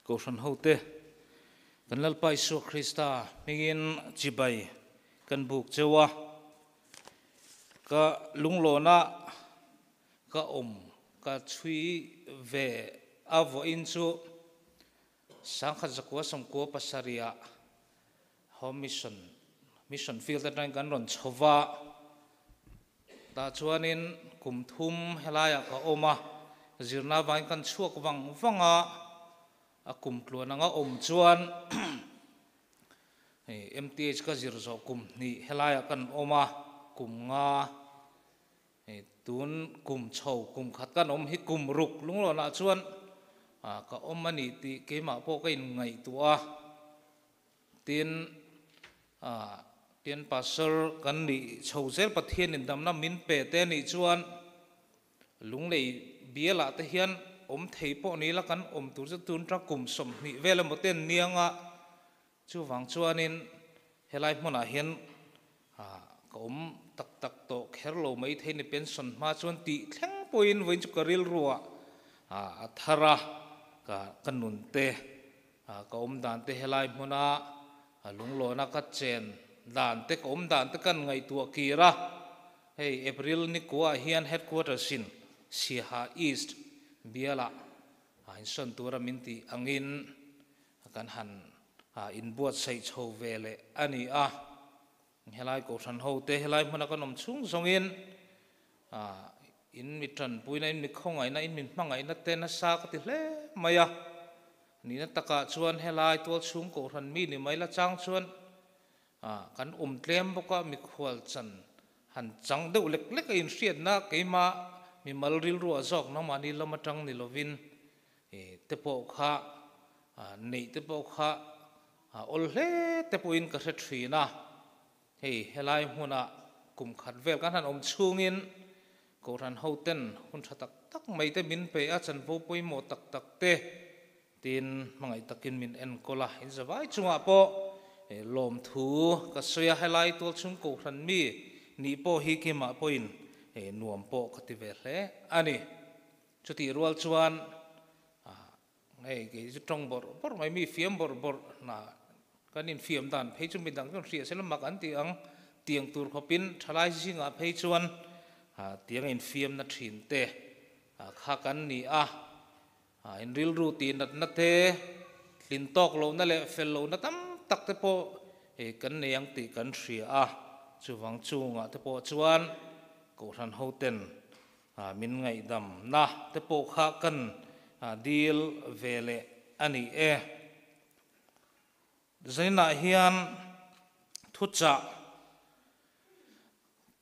Kohhran hote, kan Lalpa Isua Krista hmingin chibai kan buk cheu a, ka lunglawna ka awm ka chhui ve a vawiin chu 1997 ah Home Mission, Mission Field atangin kan rawn chho va, tah chuanin kum thum helaiah ka awm a, zirna avangin kan chhuak vang vang a, a kum tluan anga awm chuan hei MTH ka zir zawh kum hnih helaiah kan awm a, kum nga hei tun kum chho kum khat kan awm hi kum ruk lunglawnah chuan ka awm a ni tih keimah pawh ka inngaihtuah a. Tin, tin Pastor kan nih chho zel Pathianin damna min pe te nih chuan Lunglei bialah te hian awm thei pawh ni la kan awm tur chu tun tang kum 20 vel emaw te an niang a, chuvang chuanin helai hmunah hian ka awm tak tak tawh kher lo mai thei ni pension hma chuan tih thleng pawhin vawiin chu ka rilruah a thar a, ka nun te Ka awm dan te helai hmuna lunglawna ka chen dan te ka awm dan te kan ngaihtuah kir a, hei April ni kuah hian headquarters in Siaha East bialah insawn tura min tih angin kan han inbuatsaih chho ve leh a ni a. Helai Kohhran ho te helai hmuna kan awm chhung zawngin in mi tanpuina, in mi khawngaihna, in mi hmangaihna te nasa ka ti hle mai a. Nihna takah chuan helai tualchhung Kohhran mi ni mai la chang chuan kan awm tlem bawk a, mikhual chan han chang deuh lek lek a inhriatna keimah mimal rilruah zawk nangmahni lam atang ni lovin te pawh kha neih te pawh kha awl hle te pawhin ka hre thin a, hei helai hmunah kum khat vel kan han awm chhungin Kohhran hoten hun tha tak tak mai te min pe a, chanvo pawimawh tak tak te tin hmangaih takin min enkawl a, in zavai chungah pawh lawmthu ka sawi a, helai tualchhung Kohhran mi nih pawh hi keimah pawhin nuam pawh ka ti ve hle a ni. Chutih rual chuan hei kei chu tawng bawrh bawrh mai mi fiam bawrh bawrh hna kan infiam dan phei chu midang chuan hria sela mak an tih ang tiang tur khawpin thalai zingah phei chuan tiang infiamna thin te kha kan ni a, in rilru tih natna te tlin tawk lohna leh fel lohna tam tak te pawh kan nei ang tih kan hria a, chuvang chungah te pawh chuan Kohhran hoten Min ngaihdamna te pawh kha kan dil ve leh a ni e. Zainah hian thuchah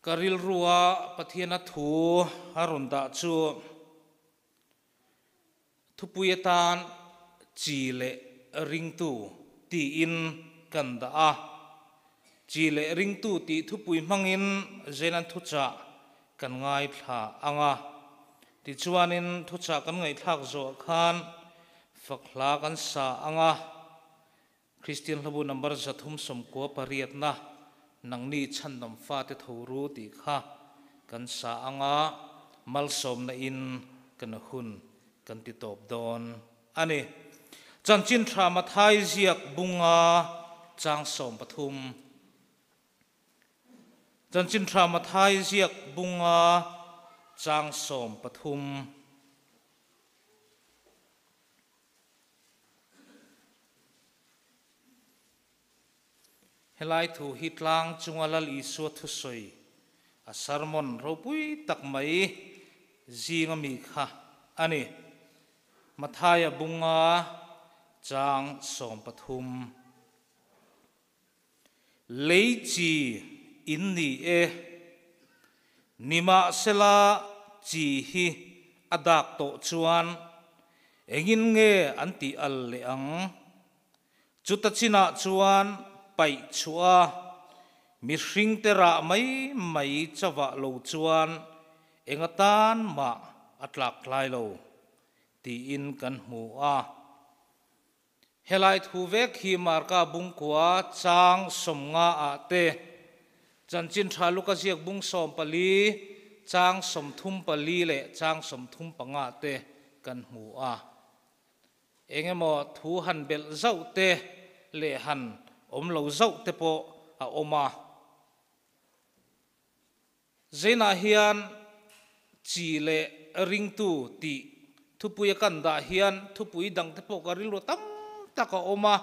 ka rilrua Pathiana thu a rawn dah chu Thupui atan chi leh ringtu tiin kan dah a. Chi leh ringtu tih thupui hmangin Zenan thuchah kan ngaithla ang a. Tichuanin thuchah kan ngaihthlak zawh khan fak hla kan sa ang a. Kristian hlabu number 398na Nangni chhandam fate tho ru tih kha kan sa ang a, malsawmna in kan hun kan ti tawp dawn a ni. Chanchin tha Mathai ziak bunga chang 13. Chanchin tha Mathai ziak bunga chang 13. Helai thu hi tlang chunga Lal Isua thusawi a sermon ropui tak mai zinga mi kha a ni. Mathaia bunga chang 13. Lei chi in ni e, nimahsela chi hi a dak tawh chuan engin nge an tih al leh ang? Chuta chinah chuan paih chhuah a, mihringte rah mai mai chavah lo chuan eng atan mah a tlak tlai lo tiin kan hmu a. Helai thu vek hi Marka bungkua chang 50 ah te, Chanchin Tha Luka ziak bung 14 chang 34 leh chang 35 te kan hmu a. Engemaw thu han belh zauh te leh han awm lo zauh te pawh a awm a. Zeinah hian chi leh ringtu tih thupui a kan dah hian thupui dang te pawh ka rilru tam tak a awm a,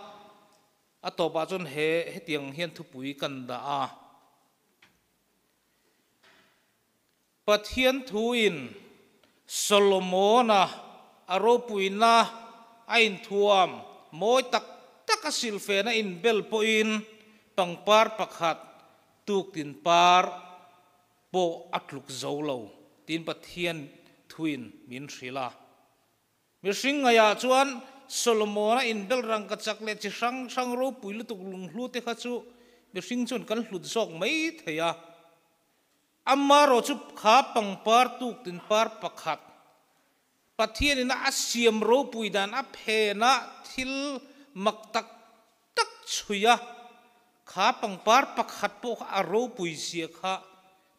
a tawpah chuan he hetiang hian thupui kan dah a. Pathian thuin Solomona a ropuina a inthuam mawi tak tak a silfen a inbel pawhin pangpar pakhat tuktin par pawh a tluk zo lo tiin Pathian thuin min hrilh a. Mihring ngaihah chuan Solomona inbel rangkachak leh chi hrang hrang ropui lutuk lunghlu te kha chu mihring chuan kan hlut zawk mai thei a. Amarawh chu kha pangpar tuktin par pakhat Pathianin a siam ropui dan a phenah thil mak tak tak chhui a, kha pangpar pakhat pawh kha a ropui zia kha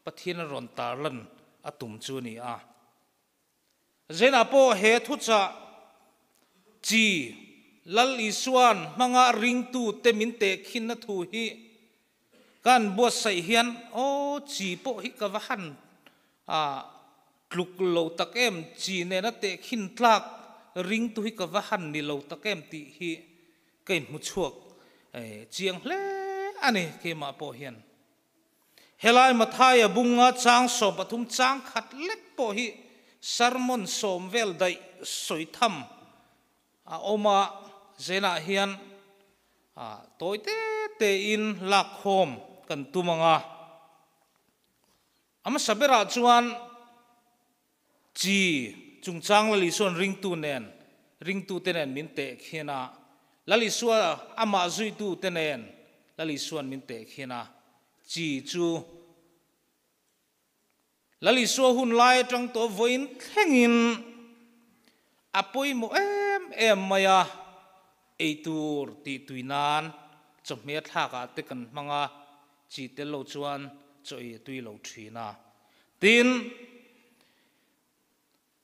Pathian a rawn tarlan a tum chu a ni a. Zenah pawh he thuchah chi Lal Isua'n hmanga ringtute min tehkhinna thu hi kan buatsaih hian aw chi pawh hi ka va han tluk lo tak em, chi nena tehkhin tlak ringtu hi ka va han ni lo tak em tih hi ka inhmu chhuak chiang hle a ni keimah pawh hian. Helai Mathaia bunga chang 13 chang khat lek pawh hi sermon 10 vel daih sawi tham a awm a, zenah hian tawi te tein lak khawm kan tum ang a. A hmasa berah chuan chi chungchang Lal Isua'n ringtu nen, ringtute nen min teh khin a, Lal Isua amah zuitute nen Lal Isua'n min teh khin a, chi chu Lal Isua hun lai atang tawh vawiin thlengin a pawimawh em em mai a, eitur tih tui nan chawhmeh thlakah te kan hmang a, chi tel lo chuan chaw ei a tui lo thin a. Tin,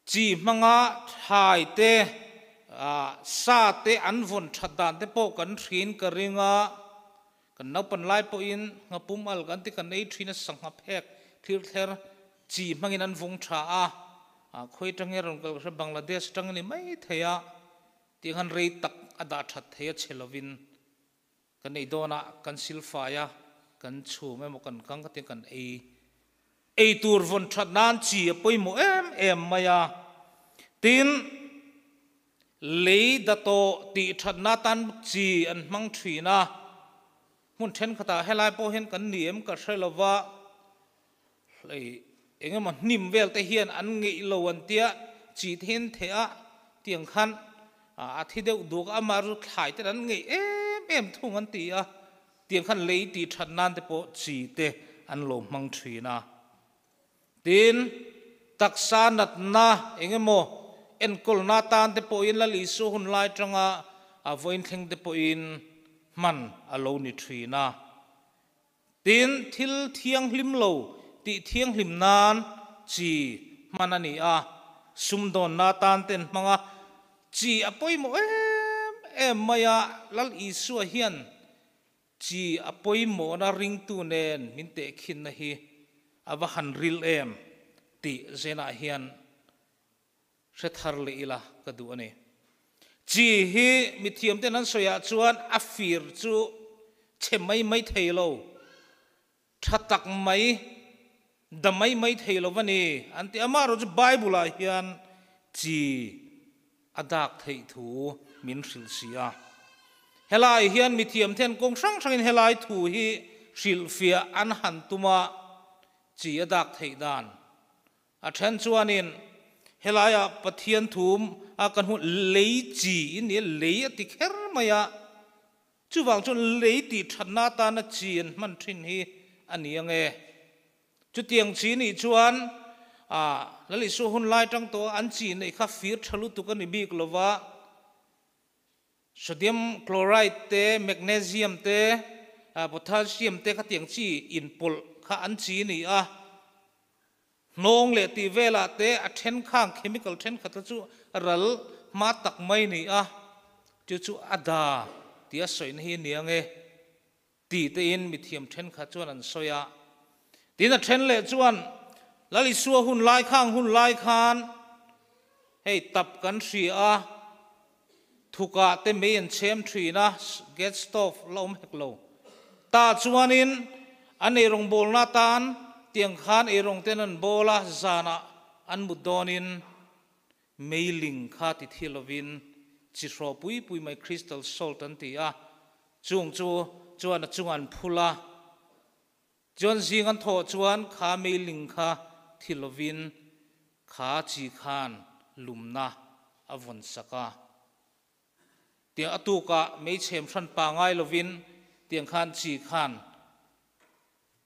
chi hmanga thlai te, sa te an vawn that dan te pawh kan hrin ka ring a, kan naupan lai pawhin nghapum al kan ti kan ei thin a, sangha phek thlir thler chi hmangin an vawng tha a, khawi atangin a rawn kal ka hria Bangladesh atang a ni mai thei a, tih khan rei tak a dah that thei a che lovin Kan ei dawnah kan silfai a, kan chhum emaw kan kang khatin kan ei. Ei tur vawn that nan chi a pawimawh em em mai a. Tin, lei datawh tih thatna atan chi an hmang thin a. Hmun thenkhatah helai pawh hian kan ni em ka hre lo va, hlei eng emaw hnim vel te hian an ngeih lo an tia, chi te hian theh a tiang khan a thi deuh duk a, amah chu thlai ten an ngeih em em thung an ti a, tiang khan lei tih that nan te pawh chi te an lo hmang thin a. Tin, taksa natna eng emaw enkawlna atan te pawhin Lal Isua hun lai atanga a vawiin thleng te pawhin hman a lo ni thin a. Tin, thil thianghlim lo tih thianghlim nan chi hman a ni a, sumdawnna atan ten hmang a, chi a pawimawh em em mai a, Lal Isua hian chi a pawimawhna ringtu nen min tehkhinna hi a va han ril em tih zenah hian hre thar leh ila ka duh a ni. Chi hi mithiam ten an sawiah chuan a fir chu chhe mai mai thei lo, tha tak mai, da mai mai thei lo a ni an ti. Amaherawhchu chu Bible-ah hian chi a dak theih thu min hrilh si a. Helai hian mithiam ten kawng hrang hrangin helai thu hi hrilhfiah an han tum a, chi a dak theih dan A then chuanin, Helaiah Pathian thum a kan hmuh lei chi in nia, lei a ti kher mai a, chuvang chuan lei tih thatna atana chi an hman thin hi a ni ang e. Chutiang chi nih chuan Lal Isua hun lai tang tawh an chi neih kha fir tha lutuk a ni bik lo va, Sodium chloride te, magnesium te, potassium te khatiang chi inpawlh kha an chi a ni a. Hnawng leh tih velah te a then khang chemical thenkhat kha chu ral hma tak mai a ni a. Chu chu a da tia sawina hi nia nge ti tein mithiam thenkhat chuan an sawi a. Tin a then leh chuan Lal Isua hun lai khang hun lai khan hei tap kan hria a, thukah te mei an chhem thin a, gas stove la awm hek lo. Tah chuanin an eirawng bawlna atan tiang khan eirawng ten an bawl a, zanah an mut dawnin Meiling kha ti thi lovin chi hraw pui pui mai crystal salt an ti a, chung chu chuan a chungah an phul a, chuan zing an thawh chuan kha meiling kha thi lovin kha chi khan lumna a vawn sak a, tiang a tukah meichhem hran pa ngai lovin tiang khan chi khan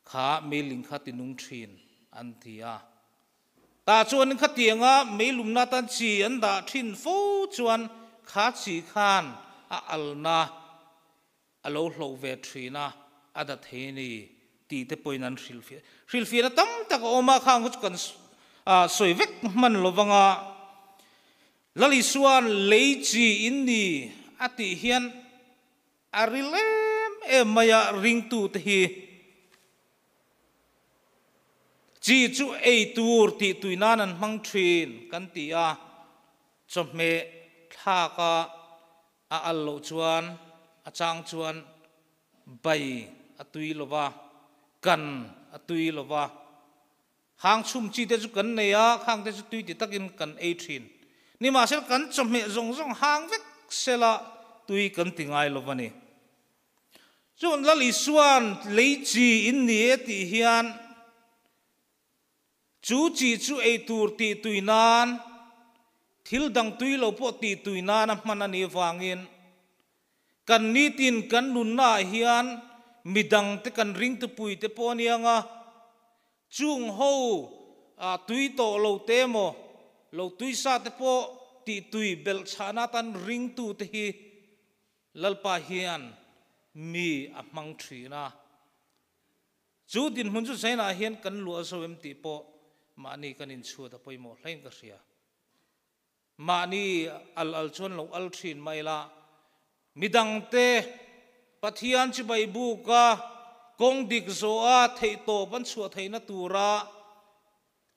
kha meiling kha ti nung thin an ti a. Tah chuan khatianga meilumna atan chi an dah thin fo chuan kha chi khan a alna a lo hloh ve thin a, a da thei a ni tih te pawhin an hrilhfiah. Hrilhfiahna tam tak a awm a, khang kha chu kan sawi vek hman lo vang a. Lal Isua'n lei chi in ni a tih hian a ril em em mai a, ringtute hi Chi chu ei tur tih tui nan an hmang thin kan ti a, chawhmeh thlak a a al loh chuan a chang chuan bai a tui lo va, kan a tui lo va. Hang chhum chi te chu kan nei a, khang te chu tui ti takin kan ei thin. Nimahsela kan chawhmeh zawng zawng hang vek sela tui kan ti ngai lo va ni. Chuan Lal Isua'n lei chi in ni e tih hian chu chi chu ei tur tih tui nan, thil dang tui lo pawh tih tui nan a hman a nih avangin kan nitin kan nunnaah hian midangte kan ringtupuite pawh a nia nga, chung ho tui tawh lo te emaw lo tui sa te pawh tih tui belhchhahna atan ringtute hi Lalpa hian mi a hmang thin a, chu dinhmun chu Zainah hian kan luah zo em tih pawh mahni kan inchhuat a pawimawh hlein ka hria. Mahni al al chuan lo al thin mai la, midangte Pathian chibai buka kawng dik zawha theihtawp an chhuah theihna tura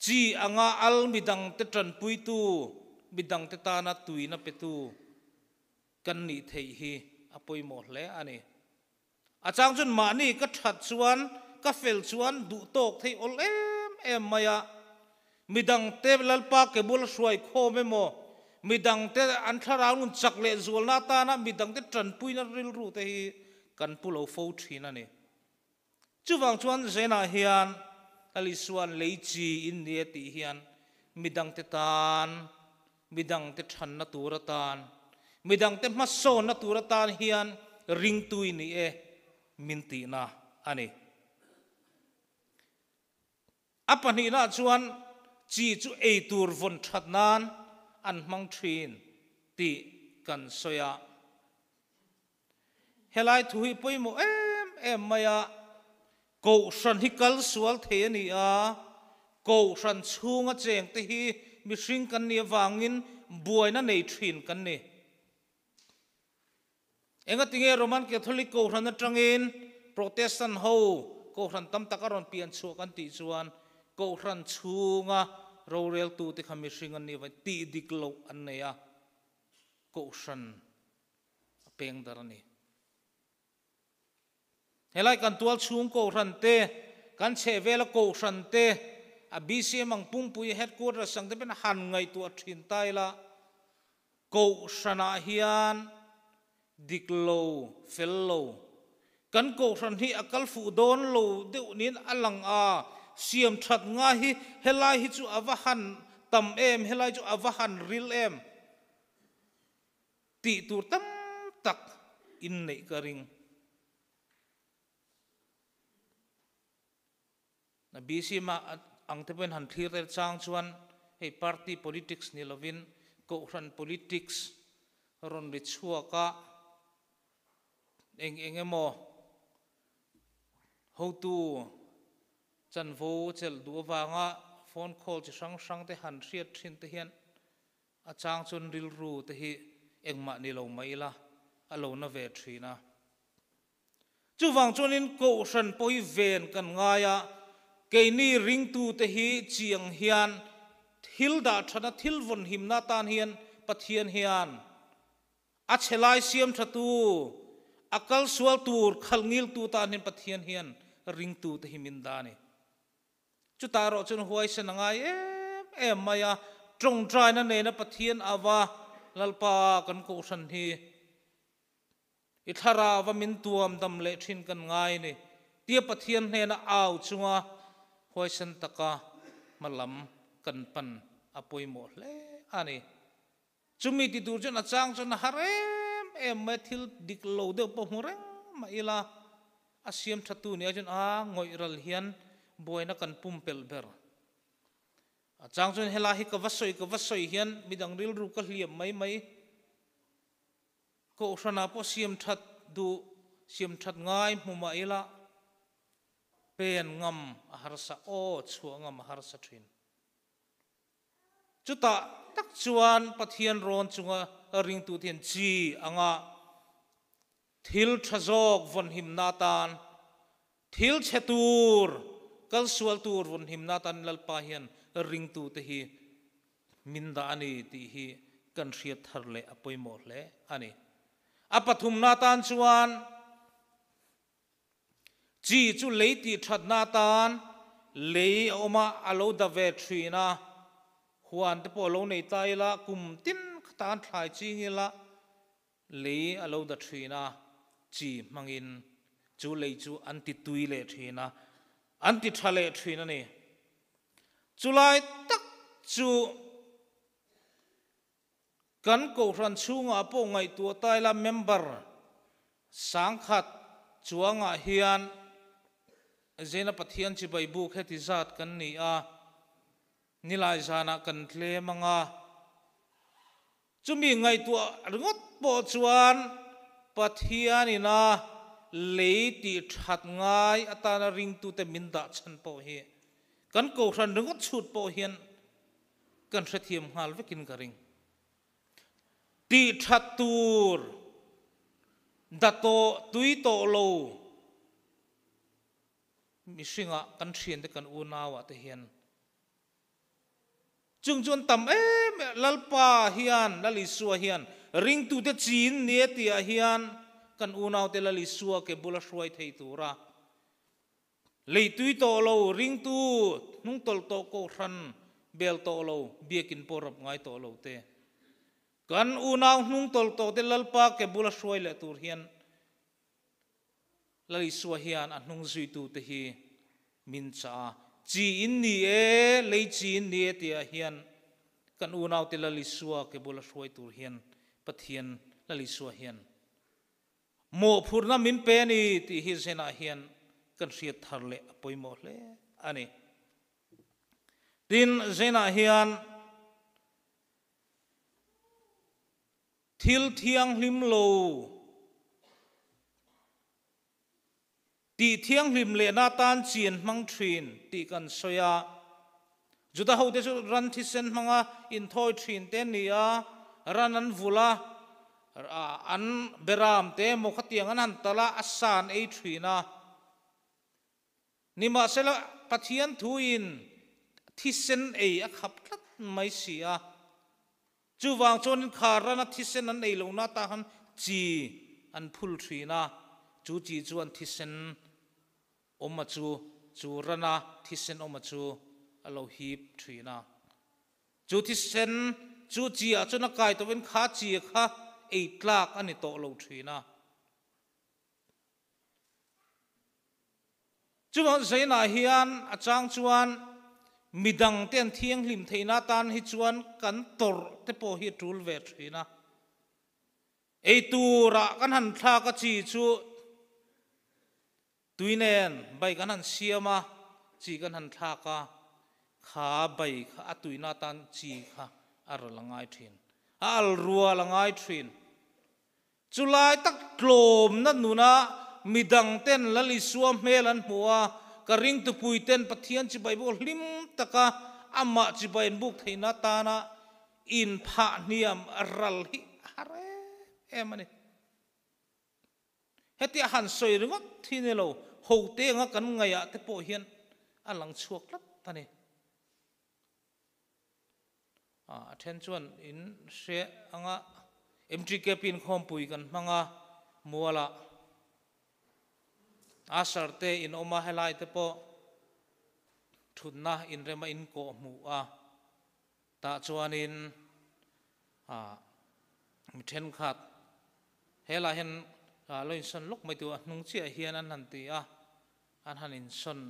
chi anga al midangte tanpuitu, midangte tana tuina petu Kan nih theih hi a pawimawh hle a ni. A chang chuan mahni ka that chuan, ka fel chuan duh tawk theih awl em em mai a. Midangte Lalpa ke bula hruai khawm emaw, midangte an thlarau nun chak leh zualna atana midangte tanpuina rilru te hi kan pu lo fo thin a ni. Chuvang chuan Zenah hian Lal Isua'n lei chi in ni e tih hian midangte tan, midangte thanna tur atan, midangte hmasawnna tur atan hian ringtu i ni e min tihna a ni. A pahnihnaah chuan chi chu ei tur vawn that nan an hmang thin tih kan sawi a. Helai thu hi pawimawh em em mai a, Kohhran hi kal sual thei a ni a, Kohhran chhunga chengte hi mihring kan nih avangin buaina nei thin kan ni. Engatinge Roman Catholic Kohhran atangin Protestant ho Kohhran tam tak a rawn pian chhuah kan tih chuan Kohhran chhunga roreltute kha mihring an nih avangin tih dik loh an nei a, Kohhran a peng dar a ni. Helai kan tual chhung Kohhran te, kan chhehvela Kohhran te, a BCM ang pungpui headquarters ang te pawhin han ngaihtuah thin ta ila, Kohhranah hian dik lo, fel lo, kan Kohhran hi a kal fuh dawn lo deuh niin a lang a, siam that nga hi helai hi chu a va han tam em, helai chu a va han ril em tih tur tam tak inneih ka ring. Na BCM a ang te pawhin han thlir tel chang chuan hei party politics ni lovin Kohhran politics rawn ri chhuak a, eng eng emaw hotu chanvo chelh duh avanga phone call chi hrang hrang te han hriat thin te hian a chang chuan rilru te hi engmah ni lo mai ila. a lo na ve thin a. Chuvang chuanin Kohhran pawh hi ven kan ngai a, keini ringtute hi chiang hian thil dah thana thil vawn himna atan hian Pathian hian a chhe lai siam thatu, a kal sual tur khalh ngiltu tan hian Pathian hian ringtute hi min dah a ni. Chutah erawh chuan huaisen a ngai em em mai a, tawngtaina nena Pathian ava Lalpa kan Kohhran hi I thlarau a min tuam dam leh thin kan ngai ni tia Pathian hnena au chunga huaisen taka hma lam kan pan a pawimawh hle a ni. Chumi ti tur chuan a chang chuan a har em em mai a, thil dik lo deuh pawh hmu reng mah ila a siam tha tu nia chuan a ngawih ral hian buaina kan pumpelh ber. A chang chuan helai hi ka va sawi ka va sawi hian midang rilru ka hliam mai mai. Kohhranah pawh siam that duh, siam that ngai hmu mah ila pen ngam a harsa, aw chhuah ngam a harsa thin. Chutah tak chuan Pathian rawn chunga ringtute hian chi anga thil tha zawk vawnhimna atan, thil chhe tur, kal sual tur vawnhimna atan Lalpa hian ringtute hi Min dah a ni tih hi kan hriat thar leh a pawimawh hle a ni. A pathumna atan chuan chi chu lei tih thatna atan lei a awm a, a lo da ve thin a, huan te pawh a lo nei ta ila, kum tin khatan thlai ching ila lei a lo da thin a, chi hmangin chu lei chu an ti tui leh thin a, an ti tha leh thin a ni. Chulai tak chu kan Kohhran chhungah pawh ngaihtuah ta ila member sangkhat chuangah hian Zena Pathian chibai buk heti zat kan ni a, nilai zanah kan tlem anga Chumi ngaihtuah ringawt pawh chuan Pathianin a lei tih that ngai atana ringtute min dah chhan pawh hi kan Kohhran ringawt chhut pawh hian kan hrethiam nghal vekin ka ring. Tih that tur da tawh tui tawh lo mihringah kan thiante kan unauah te hian Chung chuan tam em em Lalpa hian, Lal Isua hian ringtute chin ni e tihah hian kan unaute Lal Isua ke bula hruai thei tura lei tui tawh lo, ringtu hnungtawlh tawh kohhran bel tawh lo, biakin pawh rap ngai tawh lo te, kan unau hnungtawlh tawh te Lalpa ke bula hruai leh tur hian Lal Isua hian a hnung zuitute hi min chah a, Chi in ni e, lei chi in ni e tihah hian kan unaute Lal Isua ke bula hruai tur hian Pathian Lal Isua hian mawhphurhna min pe a ni tih hi zenah hian kan hriat thar leh a pawimawh hle a ni. Tin, zenah hian Thil thianghlim lo tih thianghlim lehna atan chian hmang thin tih kan sawi a. Juda hote chu ran thisen hmanga inthawi thin te an ni a, ran an vulh a, an beram te emaw khatiang an han talh a, a sa an ei thin a. Nimahsela, Pathian thuin thisen ei a khap tlat mai si a. Chuvang chuanin kha rana thisen an ei lohna atan khan chi an phul thin a, chu chi chuan thisen awma chu, chu rana thisen awma chu a lo hip thin a. Chu thisen chu chi ah chuan a kai tawhin kha chi kha ei tlak a ni tawh lo thin a. Chuvang zainah hian a chang chuan midangte an thianghlim theihna atan hi chuan kan tawrh te pawh hi a tul ve thin a. Ei turah kan han thlak a chi chu tui nen bai kan han siam a, chi kan han thlak a, kha bai kha a tuina atan chi kha a ral a ngai thin, a al rual a ngai thin. Chulai tak tlawmna nuna midangten Lal Isua hmel an hmu a, ka ringtupuiten Pathian chibai bawk hlim taka amah chibai an buk theihna atana inphah hniam ral hi a har em em a ni. Hetia han sawi ringawt hi ni lo, ho te anga kan ngaihah te pawh hian a lang chhuak tlat a ni. A then chuan in hre anga MTKP inkhawmpui kan hmang a, mualah Usher te in awm a, helai te pawh thutna inrema in kawh hmuh a, tah chuanin mi thenkhat helaiah hian lo insawn lawk mai tur a hnung chiah hian an han ti a, an han insawn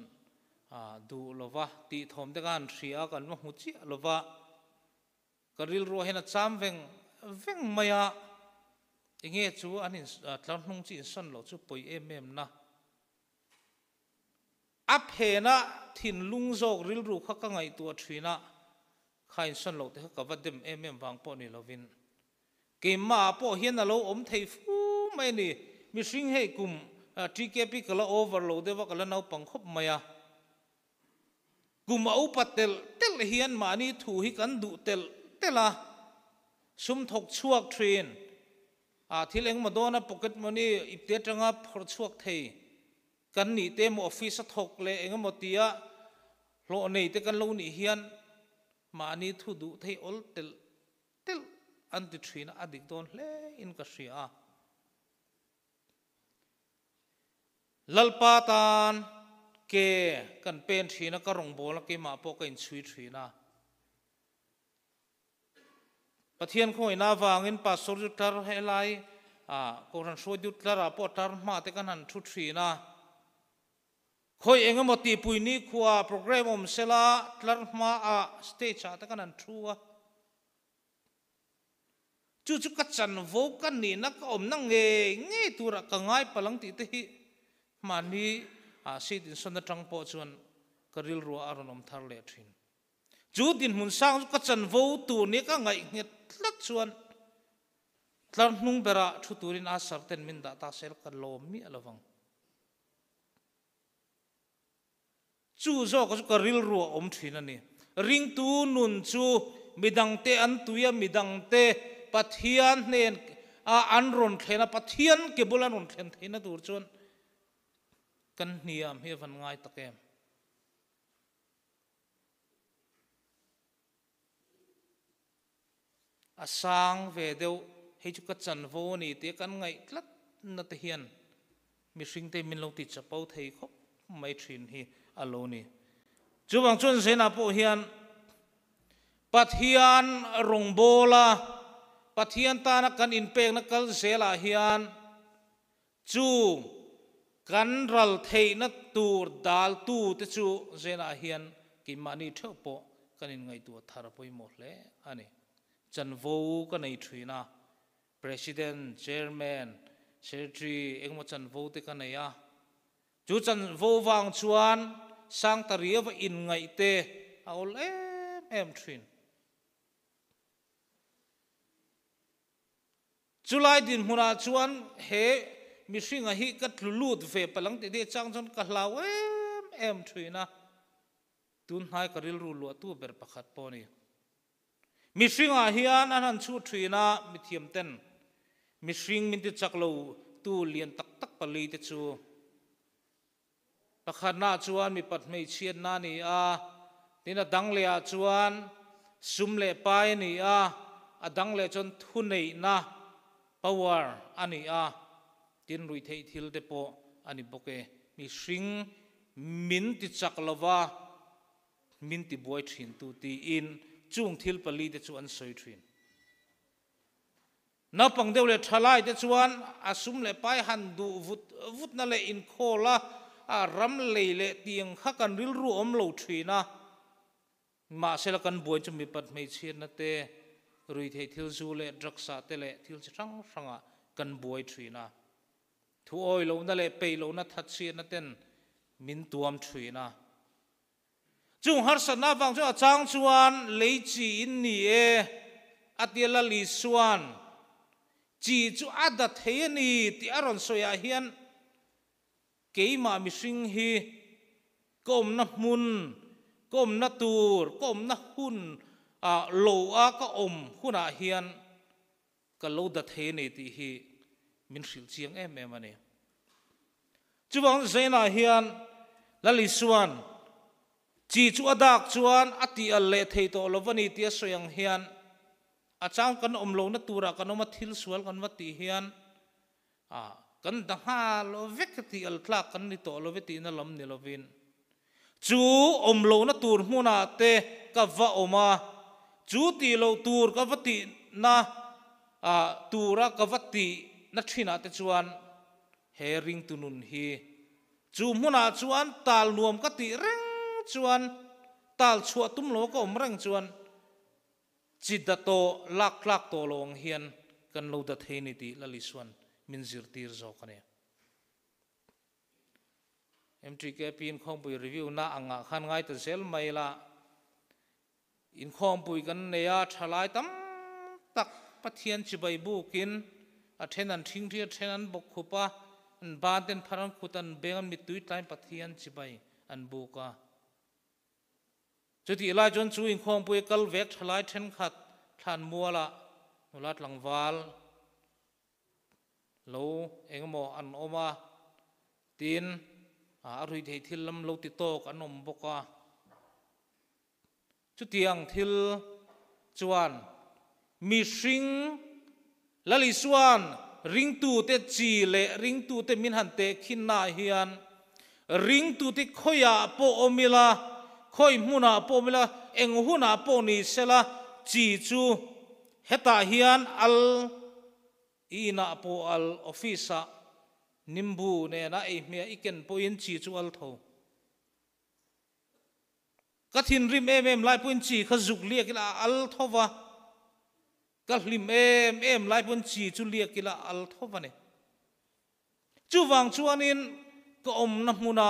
duh lova tih thawm te kha an hria a, kan va hmu chiah lova. Ka rilruah hian a cham veng veng mai a, enge chu an in tlar hnung chi insawn loh chu pawi em em na. A phena thinlung zawk rilru kha ka ngaihtuah thin a, kha insawn loh te kha ka va dem em em vang pawh ni lovin keimahah pawh hian a lo awm thei fu mai a ni. Mihring hei kum TKP ka la over lo deuh a, ka la naupang khawp mai a. Kum a upa telh telh hian mahni thu hi kan duh telh telh a, sum thawk chhuak thin a, thil engmaw dawna pocket money ipte atanga phawrh chhuak thei kan nih te emaw office a thawk leh engemaw tia hlawh nei te kan lo nih hian mahni thu duh thei awl telh telh an ti thin a, a dik dawn hle in ka hria a. Lalpa tan ke kan pen thin a, ka rawngbawlna keimah pawh ka inchhui thin a. Pathian khawngaihna avangin Pastor chu tlar helai ah Kohhran hruaitu tlar ah pawh tlar hma te kan han thu thin a. Khawi eng emaw tihpui nikhua program awm sela tlar hma ah stage ah te kan han thu a. Chu chu ka chanvo ka nihna ka awmna ngei ngei turah ka ngai palh ang tih te hi hmanni ah seat insawn atang pawh chuan ka rilruah a rawn awm thar leh thin. Chu dinhmun sang chu ka chanvo tur nia ka ngaih nghet tlat chuan tlar hnung berah thu turin Asar ten min dah ta sel ka lawm miah lovang. Chu zawka chu ka rilru a awm thin a ni. Ringtu nun chu midangte an tui a, midangte Pathian hnen a an rawn thlen a, Pathian ke bula an rawn thlen theihna tur chuan kan hniam hi a van ngai tak em? A sang ve deuh, hei chu ka chanvo a ni tia kan ngaih tlat na te hian mihring te min lo ti chapo thei khawp mai thin hi a lo ni. Chuvang chuan Zenah pawh hian Pathian rawngbawla Pathian tana kan inpekna kal zelah hian chu kan ral theihna tur daltu te chu Zenah hian keimahni theuh pawh kan inngaihtuah thar a pawimawh hle a ni. Chanvo ka nei thin a, President, Chairman, Secretary engemaw chanvo te ka nei a. Chu chanvo vang chuan Sangtaria va inngaih te a awl em em thin. Chulai dinhmunah chuan he mihringa hi ka tlu lut ve palh ang tih te chang chuan ka hlau em em thin a, tunhnai ka rilru luahtu ber pakhat pawh a ni. Mihringah hian an han chhut thin a, mithiam ten mihring min ti chak lo tu lian tak tak pali te chu Pakhatnaah chuan mipat hmeichhiatna a ni a, tin a dang lehah chuan sum leh pai a ni a, a dang leh chuan thuneihna, power, a ni a, tin ruihtheih thil te pawh a ni bawk e. Mihring min ti chak lova min ti buai thintu tiin chung thil palite chu an sawi thin. Naupang deuh leh thalai te chuan a sum leh pai han duh vut vutna leh inkhawl a, a ram lei leh tiang kha kan rilru awm lo thin a. Mahsela kan buai chu mipat hmeichhiatna te, ruihtheih thil zu leh drugs ah te leh thil chi hrang hrangah kan buai thin a. Thu awi lohna leh peih lohna thatchhiatna ten min tuam thin a. Chung harsatna avang chuan a chang chuan lei chi in ni e, a tia Lal Isua'n chi chu a da thei a ni tih a rawn sawiah hian keimah mihring hi ka awmna hmun, ka awmna tur, ka awmna hun ah lo a ka awm hunah hian ka lo da thei a ni tih hi min hrilh chiang em em a ni. Chuvang Zainah hian Lal Isua'n chi chu a dak chuan a tih al leh thei tawh lo va ni tih a sawi ang hian a chang kan awm lohna turah kan awm a, thil sual kan va tih hian a kan da nghal vek a tih al tlak kan ni tawh lo ve tihna lam ni lovin chu awm lohna tur hmunah te ka va awm a, chu tih loh tur ka va tihna tura ka va tihna thinah te chuan He ringtu nun hi chu hmunah chuan tal nuam ka tih reng chuan tal chhuah tum lo ka awm reng chuan chi da tawh lak tlak tawh lo ang hian kan lo da thei ni tih Lal Isuan min zirtir zawk a ni. MTKP inkhawmpui review na angah khan ngai ta zel mai la. Inkhawmpui kan nei a, thalai tam tak Pathian chibai bukin a then an thingthi, a then an bawk khup a, an ban ten phar an khut, an beng an mittui tlaiin Pathian chibai an buk a. Chutih lai chuan chu inkhawmpui kal vek thalai thenkhat thlanmualah nula tlangval lo engemaw an awm a, tin a ruihtheih thil lam lo ti tawk an awm bawk a. Chutiang thil chuan mihring Lal Isua'n ringtute chi leh ringtute min han tehkhinnaah hian ringtute khawiah pawh awm ila, khawi hmunah pawh awm ila, eng hunah pawh ni sela chi chu hetah hian al i inah pawh al office-ah nimbu nena ei hmiah i ken pawhin chi chu al tho. Ka thinrim em em lai pawhin chi kha zuk liak ila a al tho va, ka hlim em em lai pawhin chi chu liak ila a al tho va ni. Chuvang chuanin ka awmna hmuna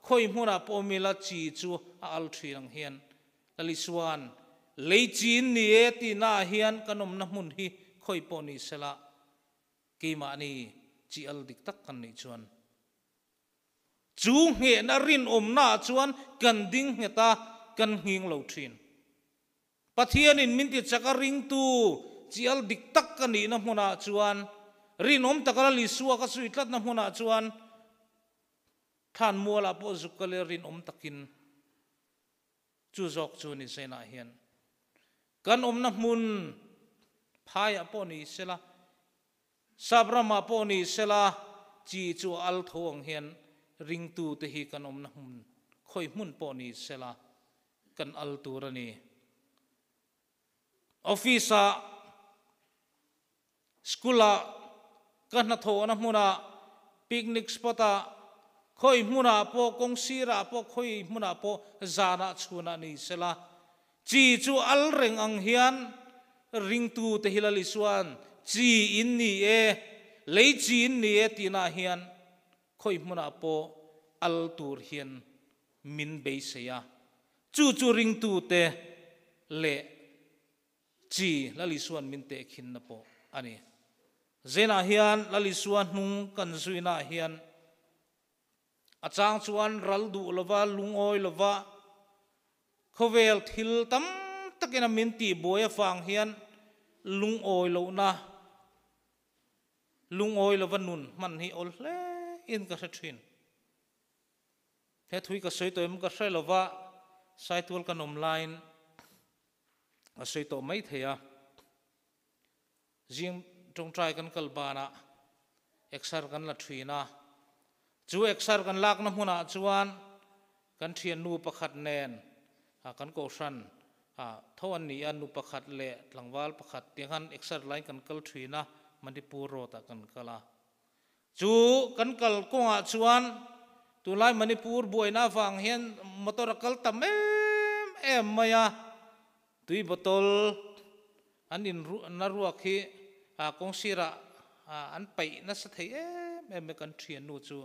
khawi hmunah pawh awm ila chi chu a al thin ang hian Lal Isua'n lei chin ni e tihnaah hian kan awmna hmun hi khawi pawh ni sela keimahni chi al dik tak kan nih chuan Chu nghehna rinawmnaah chuan kan ding nghet a, kan nghing lo thin. Pathianin min ti chak a ringtu chial dik tak ka nihna hmunah chuan, rinawm taka Lal Isua ka zui tlatna hmunah chuan thlanmualah pawh zuk ka leh rinawm takin chu zawk chu ni zenah hian kan awmna hmun phaiah pawh ni sela, Sap ramah pawh ni sela, chi chu a al tho ang hian ringtute hi kan awmna hmun khawi hmun pawh ni sela kan al tur a ni. Office-ah, school-ah, ka hnathawhna hmunah, picnic spot-ah, khawi hmunah pawh, kawng sirah pawh, khawi hmunah pawh zanah chhunah ni sela, Chi chu al reng ang hian ringtute hi Lal Isua'n chi in ni e, lei chi in ni e tihnaah hian khawi hmunah pawh al tur hian min beisei a. Chu chu ringtute leh chi Lal Isua'n min tehkhinna pawh a ni. Zenah hian Lal Isua hnung kan zuinaah hian A chang chuan ral duh lova, lungawi lova, khawvel thil tam takin a min tihbuai avang hian lungawi lohna, lungawi lova nun hman hi awl hle in ka hre thin. He thui ka sawi tawh em ka hre lova, Saitual kan awm laiin a sawi tawh mai thei a. Zing tawngtai kan kal banah exer kan la thin a, chu exer kan lakna hmunah chuan kan thiannu pakhat nen kan kohhran tho an ni a, nu pakhat leh tlangval pakhat tiang khan exer lain kan kal thin a, Manipur road ah kan kal a. Chu kan kal kawngah chuan tunlai Manipur buaina avang hian motor a kal tam em em mai a, Tui bottle an in na ruak hi kawng sirah an paih nasa thei em em mai kan thiannu chu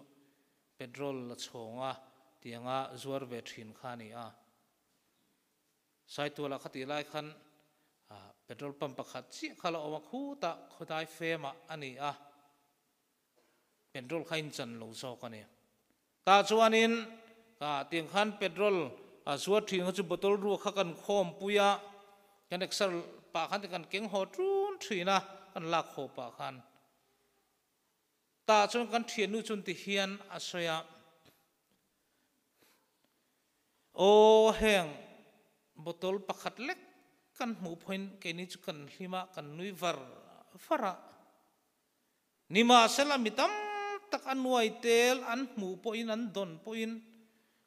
petrol la chhawng a tianga zuar ve thin kha a ni a. Saitualah kha tih lai khan petrol pump pakhat chiah kha la awm a khutah khawdai femah a ni a. Petrol kha in chan lo zawk a ni. Tah chuanin tiang khan petrol zuar thin kha chu bottle ruak kha kan khawmpui a, kan exer pah khan kan keng haw tun thin a, kan lak haw pah khan. Tah chuan kan thiannu chuan ti hian a sawi a, Aw heng bottle pakhat lek kan hmuh pawhin keini chu kan hlim a, kan nui var var a. Nimahsela mi tam tak a nuai tel an hmuh pawhin an dawn pawhin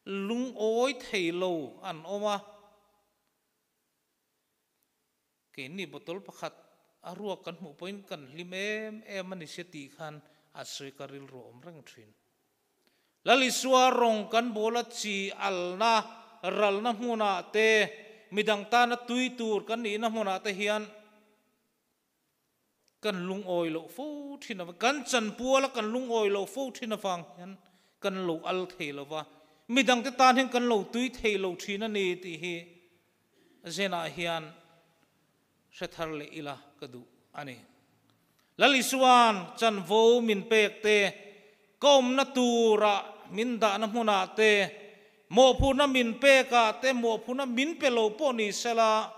lungawi thei lo an awm a. Keini bottle pakhat a ruak kan hmuh pawhin kan hlim em em a ni sia tih khan a sawi ka rilru a awm reng thin. Lal Isua rawng kan bawla chi alna ralna hmunah te, midang tana tui tur kan nihna hmunah te hian kan lungawi loh fo thin avang, kan chanpuala kan lungawi loh fo thin avang hian kan lo al thei lo va, midangte tan hian kan lo tui thei lo thin a ni tih hi Zenah hian hre thar leh ila ka duh a ni. Lal Isua'n chanvo min pek te, ka awmna tura min dahna hmunah te, mawhphurhna min pekah te, mawhphurhna min pe lo pawh ni sela,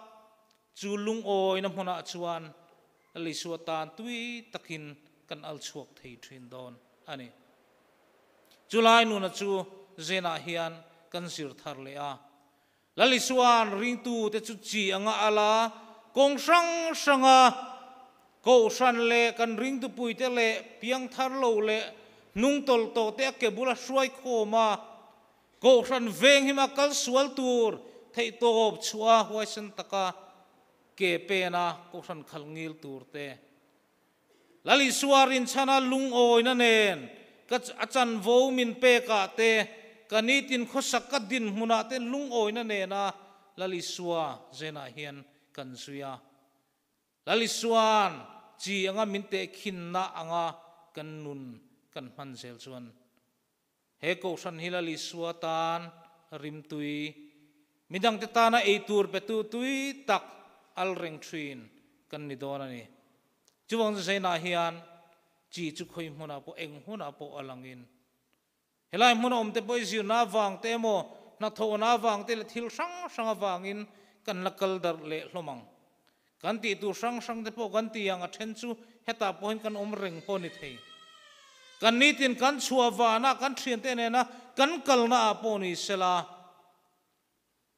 Chu lungawina hmunah chuan Lal Isua tan tui takin kan al chhuak thei thin dawn a ni. Chulai nuna chu zenah hian kan zir thar leh a. Lal Isua'n ringtute chu chi anga al a, kawng hrang hranga kohhran leh kan ringtupuite leh piangthar lo leh hnungtawlh tawhte a ke bula hruai khawm a, Kohhran venghima kal sual tur theihtawp chhuah a huaisen taka ke pena kohhran khal ngil tur te. Lal Isua rinchhana lungawina nen ka a chanvo min pekah te, ka nitin khawsak ka dinhmunah te lungawina nena Lal Isua zenah hian kan zui a. Lal Isua'n chi anga min tehkhinna anga kan nun kan hman zel chuan He kohhran hi Lal Isua tan rimtui, midangte tana ei tur petu tui tak al reng thin kan ni dawn a ni. Chuvang chu Zainah hian chi chu khawi hmunah pawh eng hunah pawh a langin helai hmuna awmte pawh i zirna avang te emaw hnathawhna avang te leh thil hrang hrang avangin kan la kal darh leh hlawm ang. Kan tih tur hrang hrang te pawh kan ti ang, a then chu hetah pawhin kan awm reng pawh a ni thei. Kan nitin kan chhuah vanah kan thiante nena kan kalna ah pawh ni sela,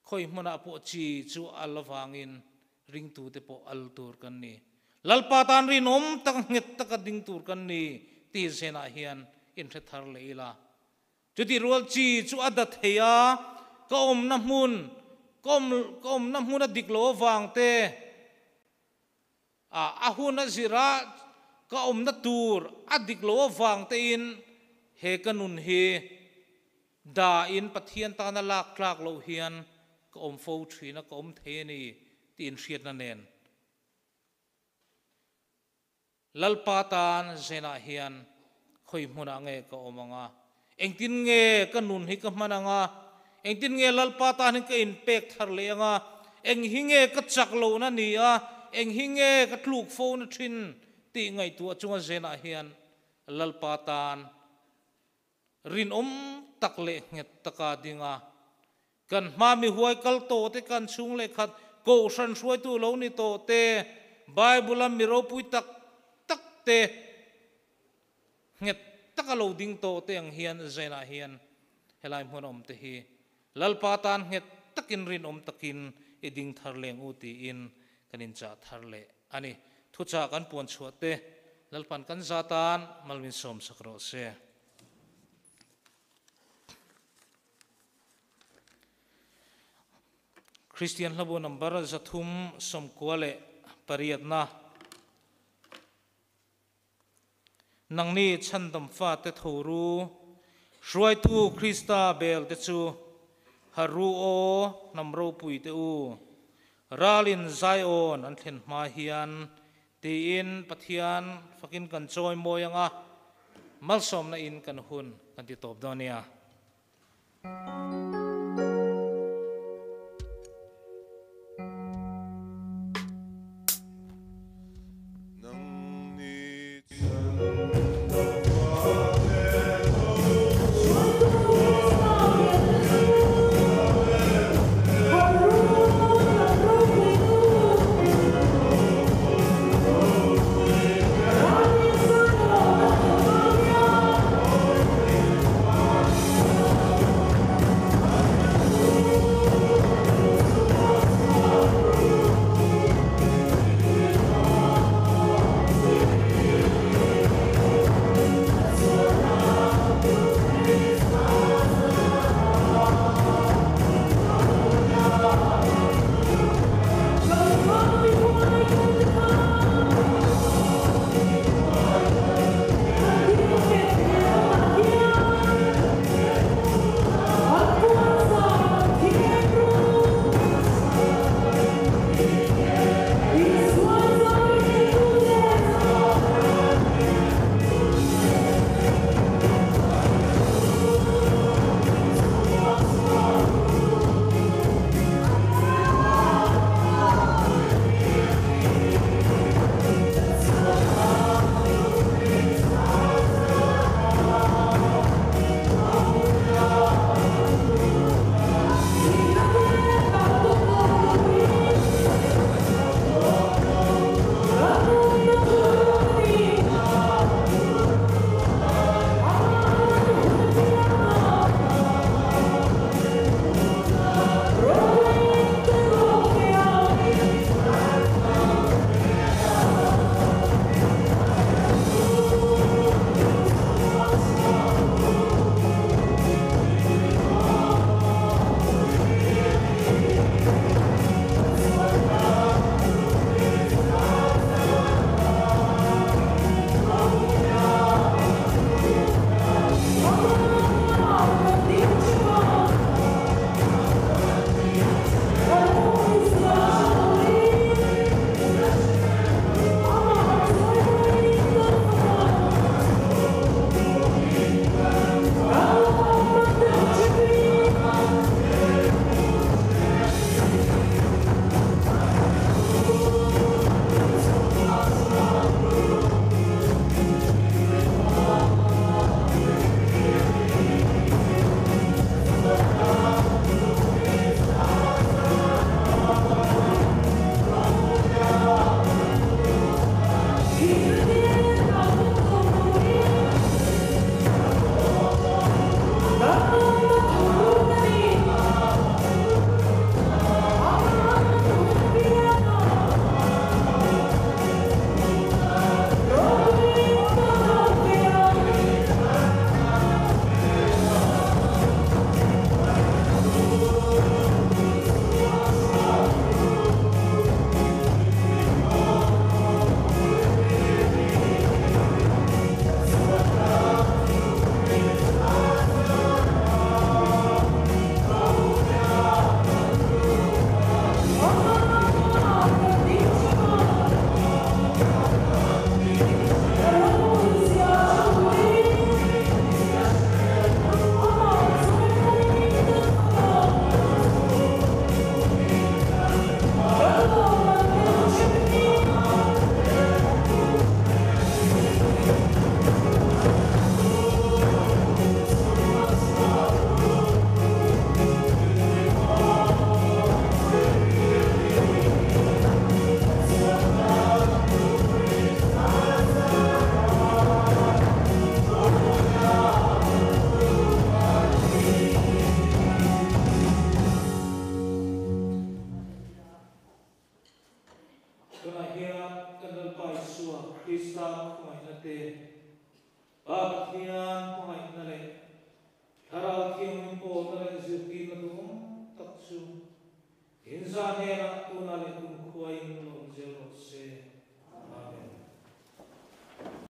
khawi hmunah pawh chi chu al avangin ringtute pawh al tur kan ni. Lalpa tan rinawm tak nghet taka ding tur kan ni tih zenah hian inhre thar leh ila. Chutih rual chi chu a da thei a, ka awmna hmun, ka awm ka awmna hmun a dik lo avang te, a a hun a zir a, ka awmna tur a dik lo avang tein he ka nun hi dahin Pathian tana lak tlak loh hian ka awm fo thin a, ka awm thei a ni tih inhriatna nen. Lalpa tan zenah hian khawi hmunah nge ka awm ang a? Engtin nge ka nun hi ka hman ang a? Engtin nge Lalpa tan hi ka inpek thar leh ang a? Eng hi nge ka chak lohna ni a? Eng hi nge ka tluk fona thin tih ngaihtuah chunga zenah hian Lalpa tan rinawm tak leh nghet taka ding a, kan hma mi huai kal tawh te, kan chhung leh khat kohhran hruaitu lo ni tawh te, Bible-a mi ropui tak tak te nghet taka lo ding tawh te ang hian Zainah hian helai hmun a awm te hi Lalpa tan nghet takin rinawm takin i ding thar leng u tiin kan inchah thar leh a ni. Thuchah kan puan chhuah te Lalpan kan za tan mal min sawm sak rawh se. Kristian hlabu number 398na. Nangni chhandam fate tho ru, hruaitu Krista bel te chu har ru aw, hnam ropui te u, ralin Zion an thlen hma hian tiin Pathian fakin kan chawi mawi anga malsawmna in kan hun kan ti tawp dawn nia. Pathian hmangaihna leh Thlarau Thianghlim pawlna leh zirtirna duhawm tak chu in za hnenah tunah leh kumkhuain lo.